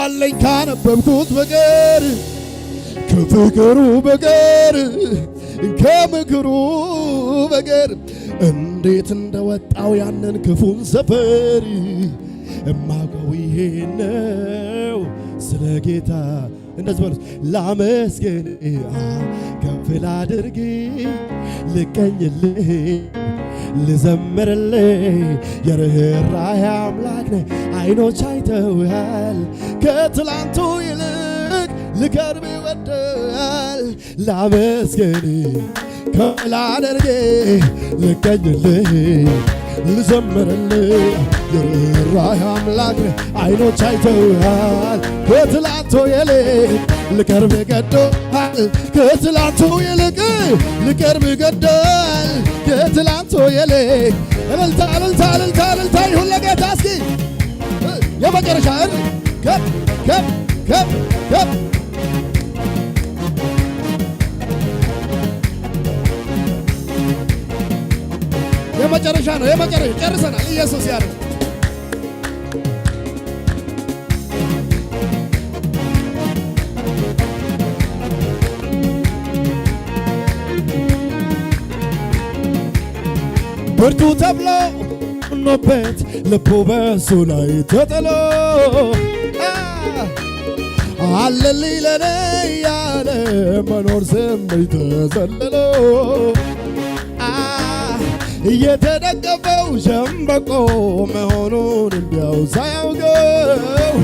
አለኝ ካነበብኩት በቀር፣ ከፍቅሩ በቀር፣ ከምክሩ በቀር፣ እንዴት እንደወጣው ያንን ክፉን ሰፈር እማውቀው ይሄን ነው ስለ ጌታ። እንደዚህ በሉት። ላመስግን፣ ከፍ ላድርግ፣ ልቀኝልህ፣ ልዘምርልህ። የርህራሄ አምላክ ነህ። አይኖች አይተውሃል፣ ከትላንቱ ይልቅ ልቀርብ ወደሃል። ላመስግን፣ ከፍ ላድርግ፣ ልቀኝልህ፣ ልዘምርልህ። የርህራሄ አምላክ ነህ። አይኖች አይተውሃል፣ ከትላንቱ ይልቅ ልቀርብ ገዶሃል። ከትላንቱ ይልቅ ልቀርብ ገዶሃል። ከትላንቱ ይልቅ እልልታ፣ እልልታ፣ እልልታ፣ እልልታ ይሁን ለጌታ። እስኪ የመጨረሻ እሪ ከፍ፣ ከፍ፣ ከፍ፣ ከፍ። የመጨረሻ ነው፣ የመጨረሻ። ጨርሰናል። ኢየሱስ ያለ ብርቱ ተብሎ ኖበት ልቡ በሱ ላይ ተጥሎ፣ አ፣ አለልኝ ለኔ ያለ መኖር ስሜት ተዘልሎ፣ አ፣ እየተደገፈው ሸምበቆ መሆኑን እንዲያው ሳያውቀው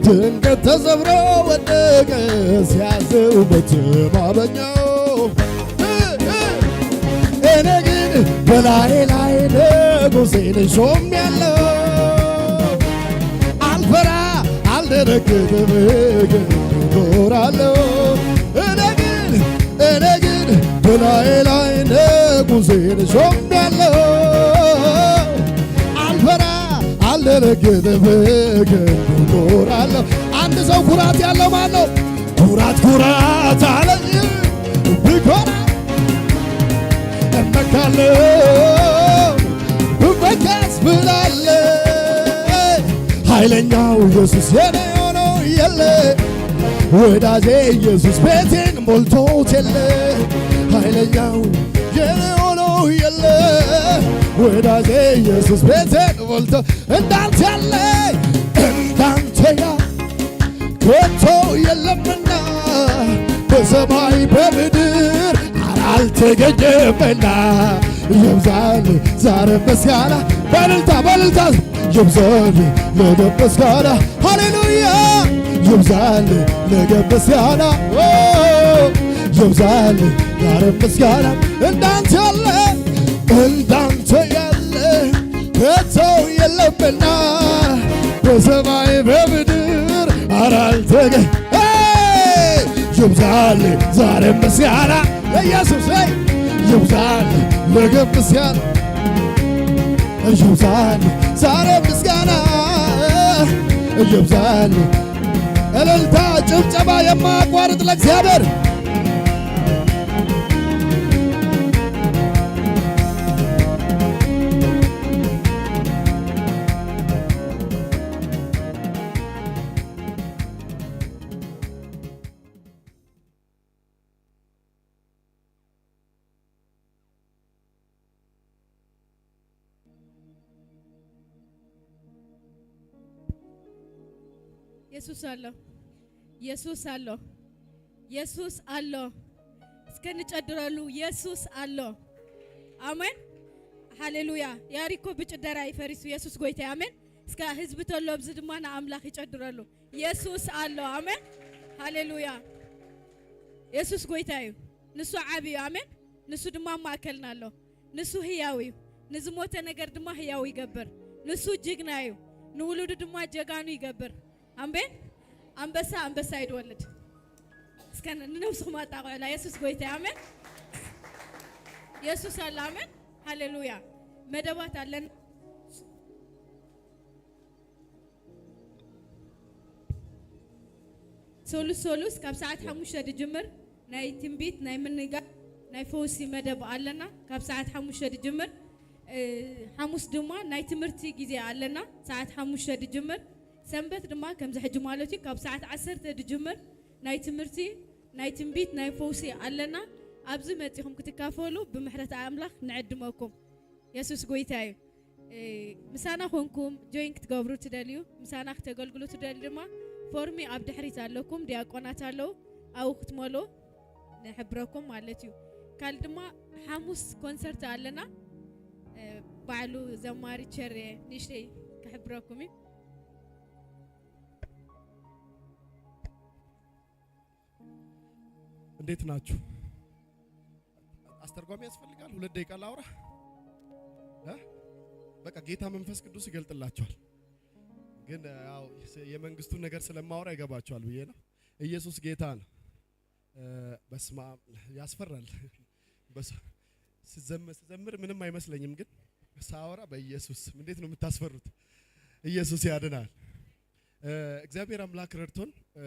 ድንገት ተሰብሮ ወደቀ ሲያስብ በተባበኛው። እኔ ግን በላዬ ላይ ንጉሴን ሾሜያለሁ። አልፈራ አልደነግጥም ግን እኖራለሁ። እኔ ግን እኔ ግን በላዬ ላይ ንጉሴን ሾሜያለሁ። አልፈራ አልደነግጥም ግን እኖራለሁ። አንድ ሰው ኩራት ያለው ማን ነው? ኩራት ኩራት አለኝ ብኮራ እመካለሁ ብመካስ ብላለች። ኃይለኛው ኢየሱስ የኔ ሆኖ የለ። ወዳጄ ኢየሱስ ቤቴን ሞልቶት የለ። ኃይለኛው የኔ ሆኖ የለ። ወዳጄ ኢየሱስ ቤቴን ሞልቶ እንዳንተ ያለ እንዳንተ ያ ከቶ የለምና በሰማይ በምድር አልተገኘምና። ይብዛል ዛሬ ምስጋና በእልልታ በእልልታ ይብዛል ነገ ምስጋና። ሃሌሉያ ይብዛል ነገ ምስጋና። ኦ ይብዛል ዛሬ ምስጋና። እንዳንተ ያለ እንዳንተ ያለ ከቶ የለምና በሰማይ በምድር አራልተገ ይብዛል ዛሬ ምስጋና ለኢየሱስ። ይ ይብዛል ምግብ ምስጋና ይብዛል ዛሬ ምስጋና ይብዛል። እልልታ ጭብጨባ የማያቋርጥ ለእግዚአብሔር። የሱስ ኣሎ፣ የሱስ ኣሎ፣ የሱስ ኣሎ። እስከ ንጨድረሉ፣ የሱስ ኣሎ። ኣሜን፣ ሃሌሉያ። ያሪኮ ብጭደራ ይፈሪሱ፣ የሱስ ጎይታ። ኣሜን። እስከ ህዝቢ ተሎ ኣብዚ ድማ ንኣምላኽ ይጨድረሉ፣ የሱስ ኣሎ። ኣሜን፣ ሃሌሉያ። የሱስ ጎይታ እዩ። ንሱ ዓቢ እዩ። ኣሜን። ንሱ ድማ ኣብ ማእከልና ኣሎ። ንሱ ህያው እዩ። ንዝሞተ ነገር ድማ ህያው ይገብር። ንሱ ጅግና እዩ። ንውሉዱ ድማ ጀጋኑ ይገብር። ኣምቤን። ኣንበሳ ኣንበሳ እዩ ድወልድ። እስከ ንነብስኹም ኣጣቕዑላ። የሱስ ጎይታ እዩ። ኣሜን። የሱስ ኣለ። ኣሜን። ሃሌሉያ። መደባት ኣለና። ሶሉስ ሶሉስ ካብ ሰዓት ሓሙሽተ ድጅምር ናይ ትንቢት፣ ናይ ምንጋር፣ ናይ ፈውሲ መደብ ኣለና። ካብ ሰዓት ሓሙሽተ ድጅምር፣ እ፣ ሓሙስ ድማ ናይ ትምህርቲ ግዜ ኣለና። ሰዓት ሓሙሽተ ድጅምር ሰንበት ድማ ከምዚ ሕጂ ማለት እዩ፣ ካብ ሰዓት ዓሰርተ ዝጅምር ናይ ትምህርቲ፣ ናይ ትንቢት፣ ናይ ፈውሲ ኣለና። ኣብዚ መጺኹም ክትካፈሉ ብምሕረት ኣምላኽ ንዕድመኩም። የሱስ ጎይታ እዩ። እ፣ ምሳና ኮንኩም ጆይን ክትገብሩ ትደልዩ፣ ምሳና ክተገልግሉ ትደልዩ ድማ ፎርሚ ኣብ ድሕሪት ኣለኩም፣ ዲያቆናት ኣለዉ፣ ኣብኡ ክትመልኡ ንሕብረኩም ማለት እዩ። ካልእ ድማ ሓሙስ ኮንሰርት ኣለና። እ፣ ባዕሉ ዘማሪ ቸሬ ንእሽተይ ክሕብረኩም እዩ። እንዴት ናችሁ? አስተርጓሚ ያስፈልጋል? ሁለት ደቂቃ ላውራ። እ? በቃ ጌታ መንፈስ ቅዱስ ይገልጥላችኋል። ግን ያው የመንግስቱን ነገር ስለማወራ ይገባችኋል ብዬ ነው። ኢየሱስ ጌታ ነው። እ፣ በስመ አብ። ያስፈራል። በስ-፣ ስዘም-፣ ስዘምር ምንም አይመስለኝም፣ ግን ሳወራ በኢየሱስ ስም። እንዴት ነው የምታስፈሩት? ኢየሱስ ያድናል። እ፣ እግዚአብሔር አምላክ ረድቶን፣ እ፣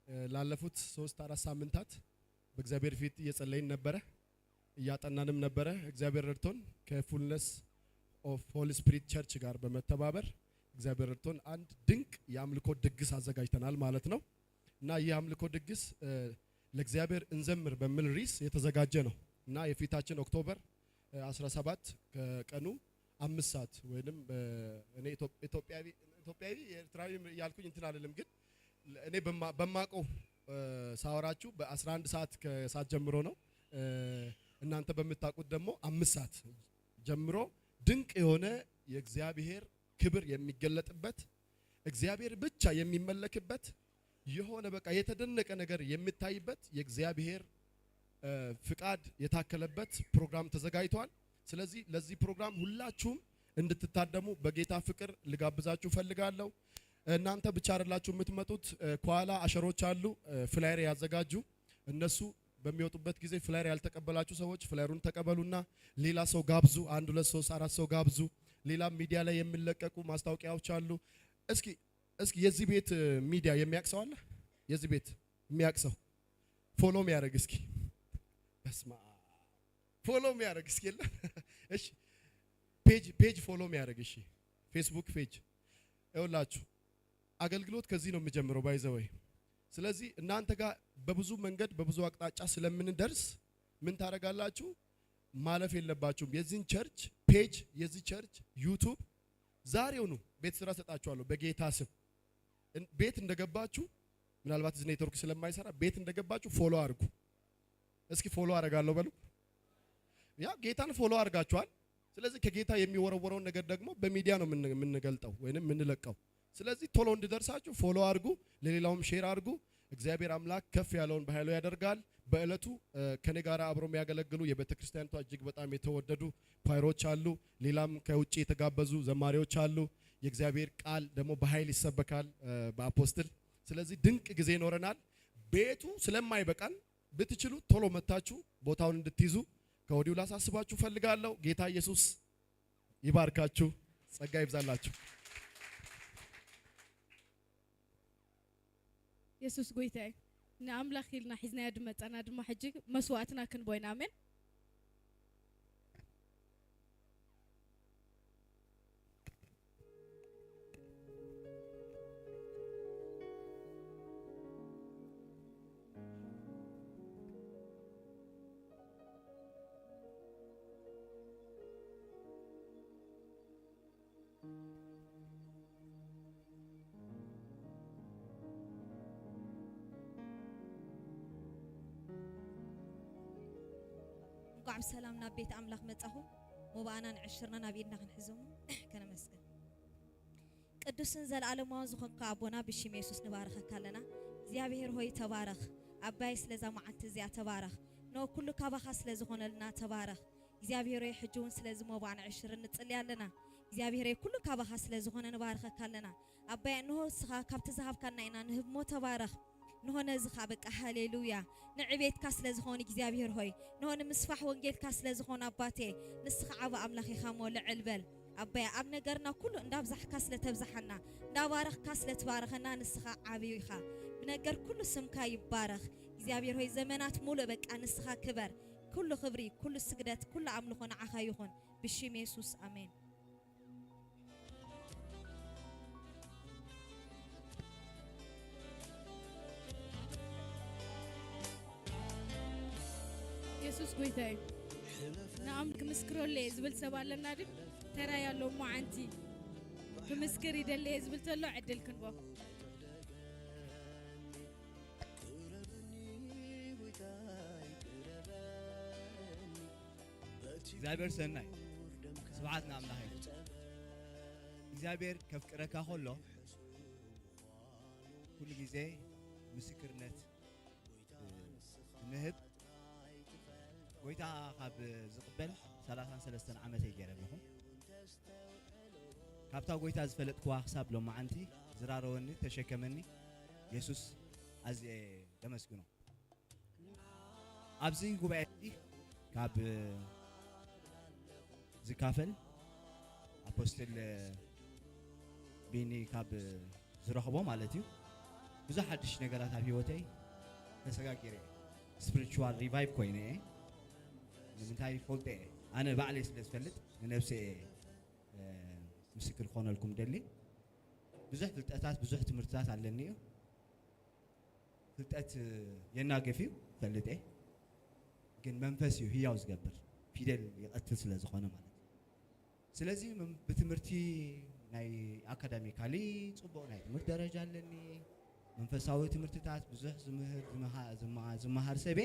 እ፣ ላለፉት ሶስት አራት ሳምንታት በእግዚአብሔር ፊት እየጸለይን ነበረ፣ እያጠናንም ነበረ። እግዚአብሔር ረድቶን ከ Fullness of Holy Spirit Church ጋር በመተባበር እግዚአብሔር ረድቶን አንድ ድንቅ የአምልኮ ድግስ አዘጋጅተናል ማለት ነው። እና ይህ የአምልኮ ድግስ፣ እ፣ ለእግዚአብሔር እንዘምር በሚል ርዕስ የተዘጋጀ ነው። እና የፊታችን ኦክቶበር፣ እ፣ አስራ ሰባት ከቀኑ አምስት ሰዓት ወይንም፣ እ፣ እኔ ኢትዮ-፣ ኢትዮጵያዊ፣ ኢትዮጵያዊ ኤርትራዊ እያልኩኝ እንትን አልልም፣ ግን እኔ በማ-፣ በማቀው፣ እ፣ ሳወራችሁ በአስራ አንድ ሰዓት ከሰዓት ጀምሮ ነው። እ፣ እናንተ በምታውቁት ደግሞ አምስት ሰዓት ጀምሮ ድንቅ የሆነ የእግዚአብሔር ክብር የሚገለጥበት፣ እግዚአብሔር ብቻ የሚመለክበት፣ የሆነ በቃ የተደነቀ ነገር የሚታይበት የእግዚአብሔር፣ እ፣ ፍቃድ የታከለበት ፕሮግራም ተዘጋጅቷል። ስለዚህ ለዚህ ፕሮግራም ሁላችሁም እንድትታደሙ በጌታ ፍቅር ልጋብዛችሁ እፈልጋለሁ። እናንተ ብቻ አይደላችሁ የምትመጡት፣ እ፣ ከኋላ አሸሮች አሉ፣ እ፣ ፍላየር ያዘጋጁ። እነሱ በሚወጡበት ጊዜ ፍላየር ያልተቀበላችሁ ሰዎች ፍላየሩን ተቀበሉና ሌላ ሰው ጋብዙ። አንድ፣ ሁለት፣ ሶስት፣ አራት ሰው ጋብዙ። ሌላ ሚዲያ ላይ የሚለቀቁ ማስታወቂያዎች አሉ። እስኪ፣ እስኪ የዚህ ቤት፣ እ፣ ሚዲያ የሚያውቅ ሰው አለ? የዚህ ቤት የሚያውቅ ሰው ፎሎ የሚያደርግ እስኪ። በስመ አብ። ፎሎ የሚያደርግ እስኪ የለም? እሺ፣ ፔጅ፣ ፔጅ ፎሎ የሚያደርግ፣ እሺ፣ ፌስቡክ ፔጅ። ይኸውላችሁ አገልግሎት ከዚህ ነው የሚጀምረው፣ by the way። ስለዚህ እናንተ ጋር በብዙ መንገድ በብዙ አቅጣጫ ስለምንደርስ ምን ታደርጋላችሁ? ማለፍ የለባችሁም። የዚህን ቸርች ፔጅ፣ የዚህ ቸርች ዩቱብ ዛሬውኑ ቤት ስራ ሰጣችኋለሁ በጌታ ስም። እን-፣ ቤት እንደገባችሁ፣ ምናልባት እዚህ ኔትወርክ ስለማይሰራ፣ ቤት እንደገባችሁ ፎሎ አድርጉ። እስኪ ፎሎ አደርጋለሁ በሉ። ያ ጌታን ፎሎ አድርጋችኋል። ስለዚህ ከጌታ የሚወረወረውን ነገር ደግሞ በሚዲያ ነው የምን-፣ የምንገልጠው ወይንም የምንለቀው። ስለዚህ ቶሎ እንዲደርሳችሁ ፎሎ አድርጉ፣ ለሌላውም ሼር አድርጉ። እግዚአብሔር አምላክ ከፍ ያለውን በኃይሉ ያደርጋል። በዕለቱ፣ እ፣ ከኔ ጋር አብረው የሚያገለግሉ የቤተ ክርስቲያኒቷ እጅግ በጣም የተወደዱ ኳይሮች አሉ። ሌላም ከውጭ የተጋበዙ ዘማሪዎች አሉ። የእግዚአብሔር ቃል ደግሞ በኃይል ይሰበካል፣ እ፣ በአፖስትል። ስለዚህ ድንቅ ጊዜ ይኖረናል። ቤቱ ስለማይበቃን ብትችሉ ቶሎ መታችሁ ቦታውን እንድትይዙ ከወዲሁ ላሳስባችሁ ፈልጋለሁ። ጌታ ኢየሱስ ይባርካችሁ፣ ጸጋ ይብዛላችሁ። የሱስ ጎይታ እዩ። ንኣምላኽ ኢልና ሒዝናዮ ድመጻና ድማ ሕጂ መስዋእትና ክንቦ ኢና። ኣሜን። እንኳዕ ብሰላም ናብ ቤት ኣምላኽ መጻኹም። ሞባኣናን ዕሽርናን ኣብ ኢድና ክንሕዞም ከነመስግን። ቅዱስን ዘለኣለማውን ዝኾንካ ኣቦና ብሽም የሱስ ንባርኸካ ኣለና። እግዚኣብሔር ሆይ ተባረኽ። ኣባይ ስለዛ መዓልቲ እዚኣ ተባረኽ። ኖ ኩሉ ካባኻ ስለ ዝኾነልና ተባረኽ። እግዚኣብሔር ሆይ ሕጂ እውን ስለዚ ሞባኣን ዕሽርን ንጽሊ ኣለና። እግዚኣብሔር ሆይ ኩሉ ካባኻ ስለ ዝኾነ ንባርኸካ ኣለና። ኣባይ እንሆ እስኻ ካብቲ ዝሃብካና ኢና ንህብሞ ተባረኽ። ንሆነ እዚ ኸኣ በቃ ሃሌሉያ ንዕቤትካ ስለ ዝኾነ እግዚኣብሔር ሆይ ንሆነ ምስፋሕ ወንጌልካ ስለ ዝኾነ ኣባቴ ንስኻ ዓቢ ኣምላኽ ኢኻ እሞ ልዕል በል ኣባያ ኣብ ነገርና ኩሉ እንዳብዛሕካ ስለ ተብዛሓና እንዳባረኽካ ስለ ትባረኸና ንስኻ ዓብዩ ኢኻ ብነገር ኩሉ ስምካ ይባረኽ እግዚኣብሔር ሆይ ዘመናት ሙሉእ በቃ ንስኻ ክበር ኩሉ ክብሪ ኩሉ ስግደት ኩሉ ኣምልኾ ንዓኻ ይኹን ብሽም የሱስ ኣሜን። የሱስ ጎይታ እዩ። ንኣም ክምስክረሉ እየ ዝብል ሰብ ኣለና ድዩ? ተራይ ኣሎ እሞ ዓንቲ ክምስክር ይደሊ እየ ዝብል ተሎ ዕድል ክንቦ። እግዚኣብሔር ሰናይ። ስብሓት ንኣምላኽ ይኹን። እግዚኣብሔር ከፍቅረካ ከሎ ኩሉ ግዜ ምስክርነት ንህብ። ጎይታ ካብ ዝቕበል ሰላሳን ሰለስተን ዓመተይ ገይረ ኣለኹ። ካብታ ጎይታ ዝፈለጥክዋ ክሳብ ሎማዓንቲ ዝራረወኒ፣ ተሸከመኒ የሱስ ኣዝየ ደመስግኖ። ኣብዚ ጉባኤ እዚ ካብ ዝካፈል ኣፖስትል ቢኒ ካብ ዝረኽቦ ማለት እዩ። ብዙሕ ሓድሽ ነገራት ኣብ ህይወተይ ተሰጋጊረ። ስፕሪቹዋል ሪቫይቭ ኮይነ እየ። ንምንታይ ፈልጠ እየ። ኣነ ባዕለይ ስለ ዝፈልጥ ንነብሰ እየ ምስክር ክኾነልኩም ደሊ። ብዙሕ ፍልጠታት፣ ብዙሕ ትምህርትታት ኣለኒ እዩ። ፍልጠት የናግፍ እዩ፣ ፈልጥ እየ። ግን መንፈስ እዩ ህያው ዝገብር፣ ፊደል ይቐትል ስለ ዝኾነ ማለት እዩ። ስለዚ ብትምህርቲ ናይ ኣካዳሚካሊ ፅቡቕ ናይ ትምህርቲ ደረጃ ኣለኒ። መንፈሳዊ ትምህርትታት ብዙሕ ዝምህር ዝመሃር ሰቤ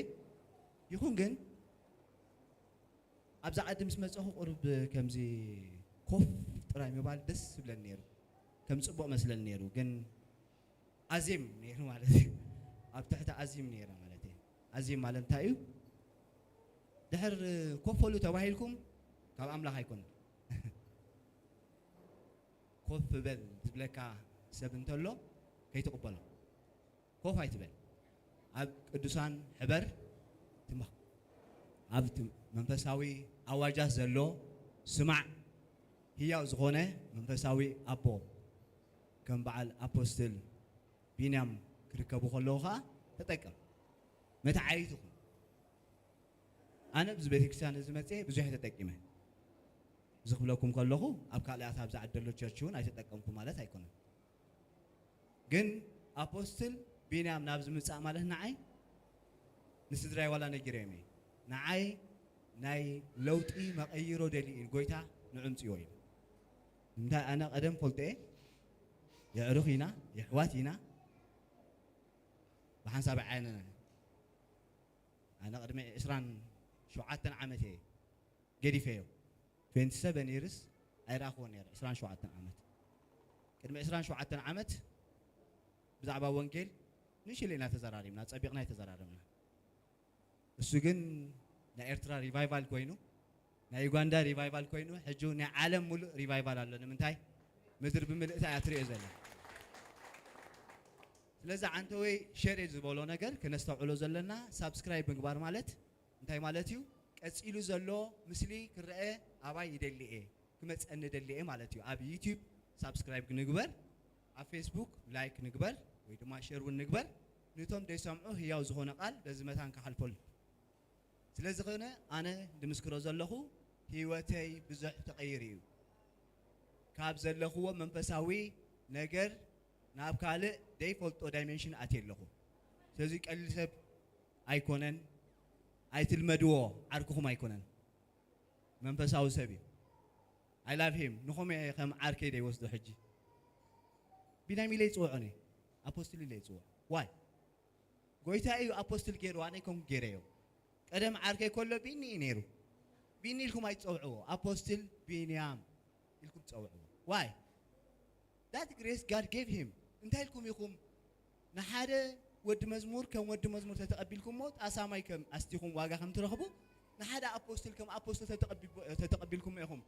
ይኹን ግን ኣብዚ ዓዲ ምስ መፀኹ ቁሩብ ከምዚ ኮፍ ጥራይ ምባል ደስ ዝብለኒ ነይሩ፣ ከም ፅቡቕ መስለኒ ነይሩ። ግን ኣዜም ነይሩ ማለት እዩ። ኣብ ትሕቲ ኣዚም ነይረ ማለት እዩ። ኣዚም ማለት እንታይ እዩ? ድሕር ኮፍ በሉ ተባሂልኩም ካብ ኣምላኽ ኣይኮነን። ኮፍ በል ዝብለካ ሰብ እንተሎ ከይትቕበሎ። ኮፍ ኣይትበል። ኣብ ቅዱሳን ሕበር ትማ ኣብ መንፈሳዊ ኣዋጃት ዘሎ ስማዕ። ህያው ዝኾነ መንፈሳዊ ኣቦ ከም በዓል ኣፖስትል ቢንያም ክርከቡ ከለዉ ኸዓ ተጠቀም። መተዓይትኹም። ኣነ ብዚ ቤተክርስትያን እዚ መፅየ ብዙሕ ተጠቂመ። እዚ ክብለኩም ከለኹ ኣብ ካልኣት ኣብዚ ዓዲ ዘሎ ቸርች እውን ኣይተጠቀምኩ ማለት ኣይኮነን። ግን ኣፖስትል ቢንያም ናብ ዝምጻእ ማለት ንዓይ ንስድራይ ዋላ ነጊረዮም እየ። ንዓይ ናይ ለውጢ መቐይሮ ደልዩ እዩ ጎይታ ንዕምፅዮ እዩ። እንታይ ኣነ ቀደም ፈልጦ እየ። የዕሩኽ ኢና፣ የሕዋት ኢና። ብሓንሳብ ዓይነ ኣነ ቅድሚ ዕስራን ሸውዓተን ዓመት እየ ገዲፈዮ። ትዌንቲ ሰቨን ይርስ ኣይረኣኽዎ ነይረ። ዕስራን ሸውዓተን ዓመት ቅድሚ ዕስራን ሸውዓተን ዓመት ብዛዕባ ወንጌል ንእሽለ ኢና ተዘራሪብና፣ ጸቢቕና ኣይተዘራረብና። እሱ ግን ናይ ኤርትራ ሪቫይቫል ኮይኑ፣ ናይ ዩጋንዳ ሪቫይቫል ኮይኑ፣ ሕጂ ናይ ዓለም ሙሉእ ሪቫይቫል ኣሎ። ንምንታይ? ምድር ብምልእታ እያ ትሪኦ ዘላ። ስለዚ ዓንተወይ ሸር ዝበሎ ነገር ክነስተውዕሎ ዘለና ሳብስክራይብ ምግባር ማለት እንታይ ማለት እዩ? ቀጺሉ ዘሎ ምስሊ ክረአ ኣባይ ይደሊ እየ፣ ክመጸኒ ደሊ እየ ማለት እዩ። ኣብ ዩቲዩብ ሳብስክራይብ ንግበር፣ ኣብ ፌስቡክ ላይክ ንግበር ወይ ድማ ሸር እውን ንግበር። ንቶም ዘይሰምዑ ህያው ዝኾነ ቃል በዚ መታን ክሓልፈሉ። ስለዚ ኸነ ኣነ ድምስክሮ ዘለኹ ህይወተይ ብዙሕ ተቐይሩ እዩ። ካብ ዘለኽዎ መንፈሳዊ ነገር ናብ ካልእ ደይፈልጦ ዳይሜንሽን ኣትየ ኣለኹ። ስለዚ ቀሊል ሰብ ኣይኮነን፣ ኣይትልመድዎ፣ ዓርክኹም ኣይኮነን። መንፈሳዊ ሰብ እዩ። I love him። ንኹም እየ ከም ዓርከይ ደይወስዶ ሕጂ። ቢናሚ ኢለ ይፅውዖ እኔ፣ ኣፖስትል ኢለ ይፅውዖ። ዋይ? ጎይታ እዩ ኣፖስትል ገይሩ፣ ኣነ ኮንኩ ገይረዮ። ቀደም ዓርከይ ከሎ ቢኒ እዩ ነይሩ። ቢኒ ኢልኩም ኣይትፀውዕዎ፣ ኣፖስትል ቢንያም ኢልኩም ትፀውዕዎ። ዋይ? That grace God gave him። እንታይ ኢልኩም ኢኹም ንሓደ ወዲ መዝሙር ከም ወዲ መዝሙር ተተቐቢልኩሞ ጣሳ ማይ ከም ኣስቲኹም ዋጋ ከም ትረኽቡ ንሓደ ኣፖስትል ከም ኣፖስትል ተተቐቢልኩሞ ኢኹም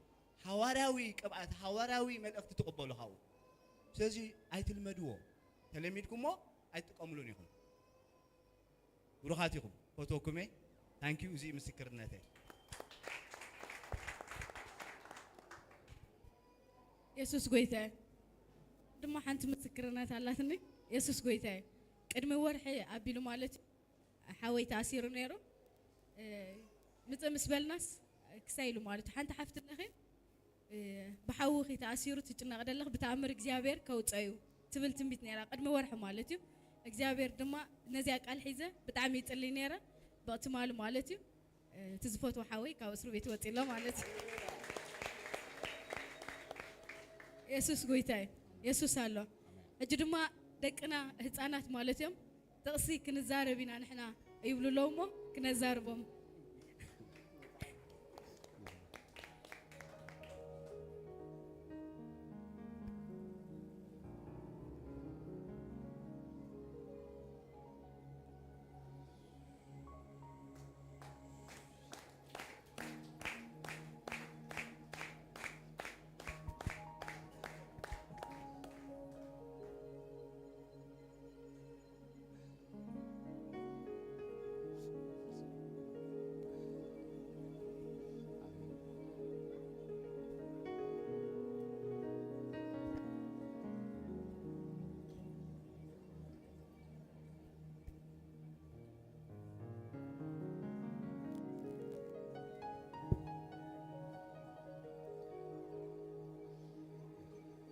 ሓዋርያዊ ቅብኣት ሓዋርያዊ መልእኽቲ ትቕበሉ ካብኡ። ስለዚ ኣይትልመድዎ። ተለሚድኩሞ ኣይትጥቀምሉን ኢኹም። ብሩኻት ኢኹም። ፈትወኩም እየ። ታንኪዩ። እዚ ምስክርነተይ። የሱስ ጎይታ እዩ። ድማ ሓንቲ ምስክርነት ኣላትኒ። የሱስ ጎይታ እዩ። ቅድሚ ወርሒ ኣቢሉ ማለት እዩ ሓወይ ተኣሲሩ ነይሩ። ምፅእ ምስ በልናስ ክሳይ ኢሉ ማለት እዩ። ሓንቲ ሓፍቲ ኣለኺ ብሓውኺ ተኣሲሩ ትጭነቕ ደለኽ ብተኣምር እግዚኣብሔር ከውፀ እዩ ትብል ትንቢት ነይራ ቅድሚ ወርሒ ማለት እዩ። እግዚኣብሔር ድማ ነዚያ ቃል ሒዘ ብጣዕሚ ይፅሊ ነይረ ብቕትማሉ ማለት እዩ። እቲ ዝፈትዎ ሓወይ ካብ እስር ቤት ወፂሎ ማለት እዩ። የሱስ ጎይታ እዩ። የሱስ ኣሎ። ሕጂ ድማ ደቅና ህፃናት ማለት እዮም። ጥቕሲ ክንዛረብ ኢና ንሕና ይብሉ ኣለዉ እሞ ክነዛርቦም።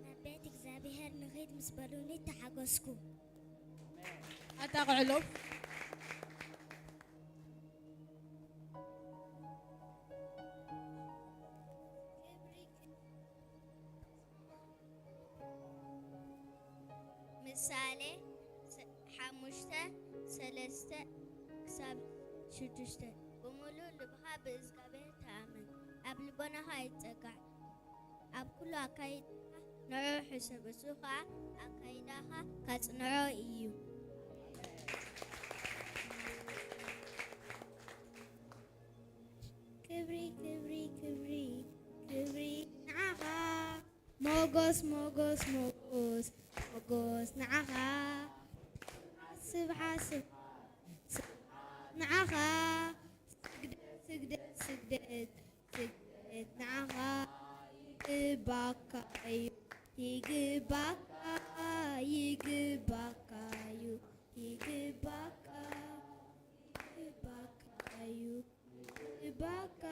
ናብ ቤት እግዚኣብሔር ንኺድ ምስ በሉኒ ተሓጎስኩ። ኣጣቕዕሎም። ምሳሌ ስ-፣ ሓሙሽተ፣ ሰለስተ ክሳብ ሽዱሽተ። ብምሉእ ልብኻ ብእግዚኣብሔር ተኣመን፣ ኣብ ልቦናኻ ኣይትጸጋዕ፣ ኣብ ኩሉ ኣካይዳኻ ንዕኡ ሕሰብ፣ እሱ ኸኣ ኣካይዳኻ ከጽንዖ እዩ። ክብሪ፣ ክብሪ፣ ክብሪ፣ ክብሪ ንዓኻ። ሞጎስ፣ ሞጎስ፣ ሞጎስ፣ ሞጎስ ንዓኻ። ስብሓት፣ ስብሓት፣ ስብሓት ንዓኻ። ስግደት፣ ስግደት፣ ስግደት፣ ስግደት ንዓኻ። ይግባካ እዩ፣ ይግባካ፣ ይግባካ እዩ፣ ይግባካ፣ ይግባካ እዩ። ይግባካ፣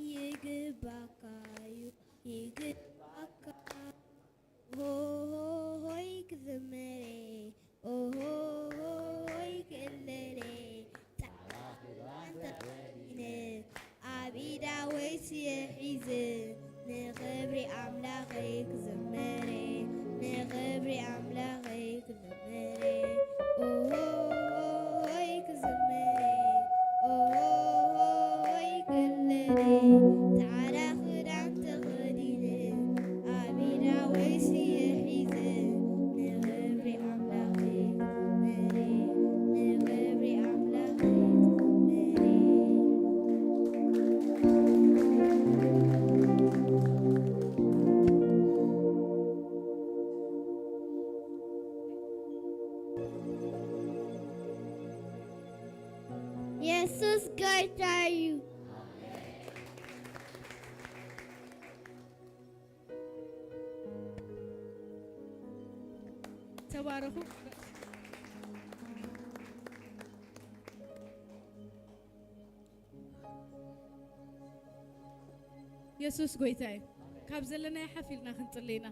ይግባካ እዩ፣ ይግባካ። ሆ፣ ሆ፣ ሆይ ክዝመሬ፣ ኦሆ፣ ሆ፣ ሆይ ክእለሌ። ጻዕዳ ክዳን ተኸዲነ፣ ኣብ ኢዳ ወይስየ ሒዘ፣ ንኽብሪ ኣምላኸይ ክዝመሬ፣ ንኽብሪ ኣምላኸይ ክዝመሬ። ኦሆ ሆይ ክዝመሬ፣ ኦሆ ሆይ ክለሌ፣ ጻዕዳ ክዳን ተኸዲነ፣ ኣብ ኢዳ ወይስየ ሒዘ፣ ንኽብሪ ኣምላኸይ ክዝመሬ፣ ንኽብሪ ኣምላኸይ ክዝመሬ። የሱስ ጎይታ እዩ። ተባረኹ። የሱስ ጎይታ እዩ። ካብ ዘለናዮ ሓፍ ኢልና ክንጽሊ ኢና።